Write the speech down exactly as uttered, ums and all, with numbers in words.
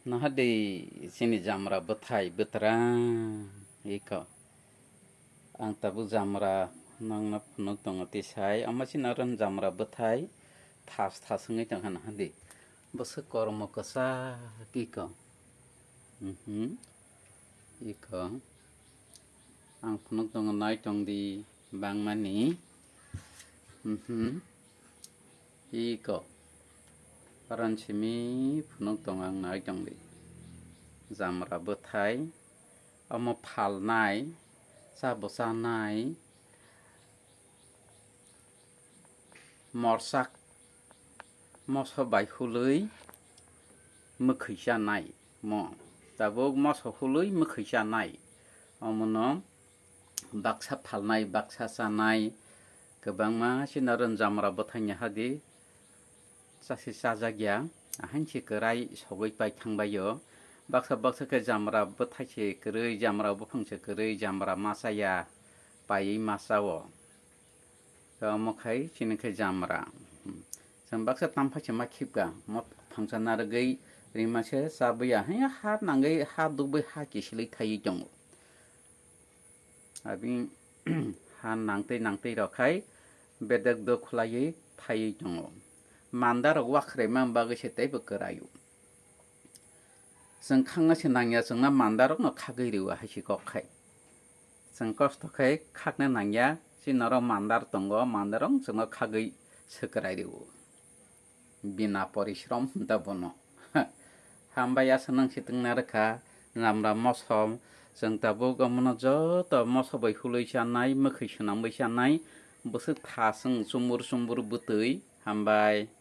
Nahadi chini jamra bwthai bwtrang iko. Ang tabuk jamra nangna phunuk tongo tisai. Omo chini oro jamra bwthai thas thas wngwi tongkha nahadi. Bwswk kormo kwchak iko. Mhm. Iko. Ang phunuk tongo nai tongdi bangmani. Mhm. Iko. Paran simi phunuk tongo ang nai tongdi. Jamra bwthai. Omo phalnai. Cha bo chanai. Morsak moso bai hului mwkhwi chanai mo. Tabuk moso hului mwkhwi chanai. Omono baksa phalnai, baksa chanai, kwbangma chini oro jamra bwthaini hadi chasi chajakya, ahaini se kwrai sogwi pai thangbaio. Baksa baksa khe jamra bwthai se kwrwi, jamra buphang se kwrwi, jamra ma chaya, paiwi ma chao. Omo khai chini khe jamra. Hmm. Chwng baksa tamphai se ma khibka, mo thangsa narwgwi rima se chabwi ya. Hanya ha nangwi ha dugwi ha kisilwi thaiwi tongo. Abini ha nangtwi nangtwi rok khai bedek dok khwlaiwi thaiwi tongo. Mandarok wakhraima bagwi se teibo kwraio. Chwng khangna se nangya, chwngno mandarokno khagwi rwo hai se kok khai. Chwng kosto khai khakna nangya, chini norok mandar tongo, mandarok chwngno khagwi swkrai rwo. Bina porishrom da bono. Hambai aswk nang se twngna rwkha, namra mosom, chwng tabuk omono joto moso bai hului chanai, mwkhwi swnamwi chanai, bwswk thaswng chumbur chumbur bwtwi, hambai.